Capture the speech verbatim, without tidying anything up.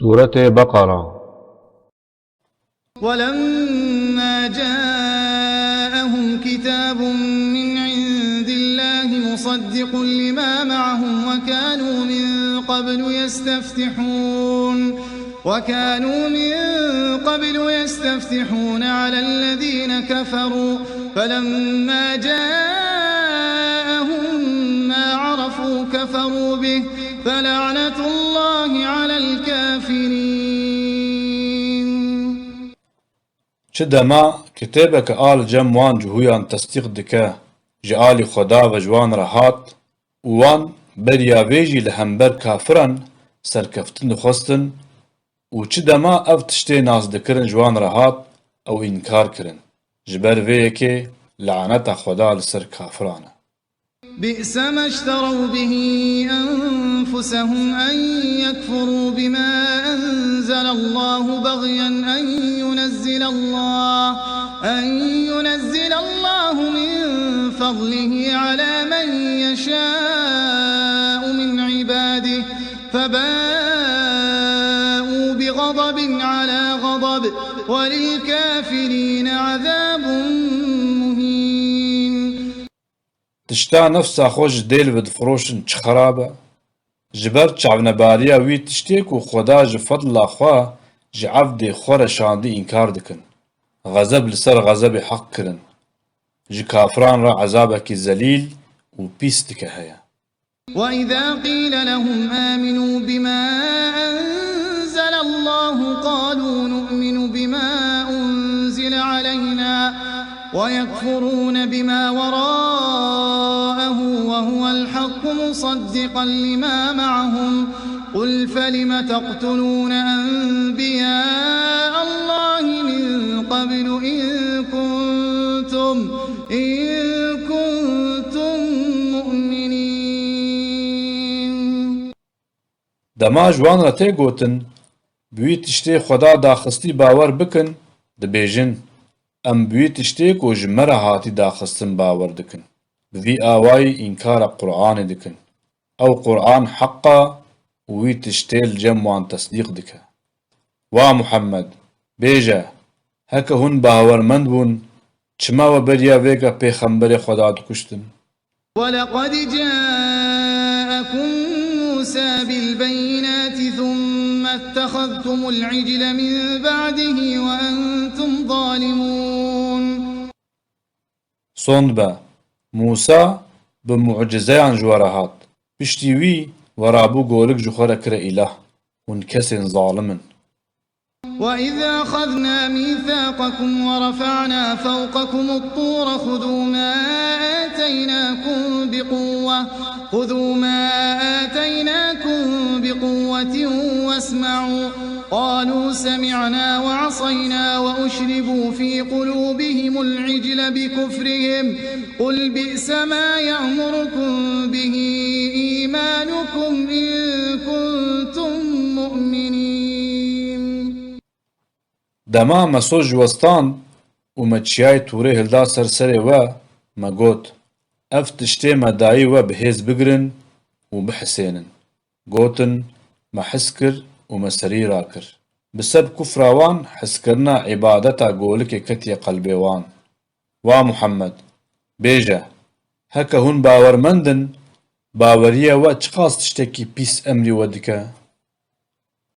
Sûretê Beqera. ولما جاءهم كتاب من عند الله مصدق لما معهم وكانوا من قبل يستفتحون وكانوا من قبل يستفتحون على الذين كفروا فلما جاءهم ما عرفوا كفروا به فلعنة الله على الكافرين. Çi dema kitêbeke a li cem wan cihûyan tesdîq dike, ji alî Xweda ve ji wan re hat û wan beriya vê jî li hember kafiran serkeftin dixwestin û çi dema ev tiştê nas dikirin ji wan re hat ew înkar kirin. Ji ber vê yekê laneta Xweda li ser kafiran e. بئس ما اشتروا به أنفسهم أن يكفروا بما أنزل الله بغيا أن ينزل الله أن ينزل الله من فضله على من يشاء من عباده فباءوا بغضب على غضب وللكافرين عذاب مهين. Tişta nefsa xwe ji dêl ve difiroşin çi xerab e? Ji ber çavnebariya wî tiştê ku Xweda ji fedla xwe ji evdê xwe re şandî înkar dikin. Xezeb li ser xezebê heq kirin. Ji kafiran re ezabekî zelîl û pîs dike heye. وإذا قيل لهم آمنوا بما أنزل الله قالوا نؤمن بما أنزل علينا ويكفرون بما وراءه وهو الحق مصدقا لما معهم قل فلم تقتلون أنبياء الله من قبل إن كنتم إن كنتم مؤمنين. Dema ji wan re tê gotin, bi wî tiştê Xweda daxistî bawer bikin, dibêjin, em bi wî tiştê ku ji me re hatî daxistin bawer dikin. Bi vî awayî înkara Quranê dikin. Ew Quran heq e û wî tiştê li cem wan tesdîq dike. Wa Muhammed, bêje, heke hûn bawermend bûn, çima we beriya vêga pêxemberê Xweda dikuştin? ولقد جاءكم موسى بالبينات ثم اتخذتم العجل من بعده وأنتم ظالمون. Sond be, Mûsa bi mucizeyan ji we re hat. Piştî wî we rabû golik ji xwe re kire îlah. Hûn kesên zalim in. وإذ أخذنا ميثاقكم ورفعنا فوقكم الطور خذوا ما آتيناكم بقوة خذوا ما آتيناكم بقوة واسمعوا قالوا سمعنا وعصينا وأشربوا في قلوبهم العجل بكفرهم قل بئس ما يأمركم به إيمانكم إن كنتم مؤمنين. Dema me soz ji we stand û me çiyayê Tûrê hilda ser serê we, me got, ev tiştê me dayî we bi hêz bigirin û bihisênin. Gotin, me his kir û me serî rakir. Bi seb kufra wan hiskirina îbadeta golikê ketiye qelbê wan. Wa Muhammed, bêje, heke hûn bawermend in, baweriya we çiqas tiştekî pîs emrî we dike?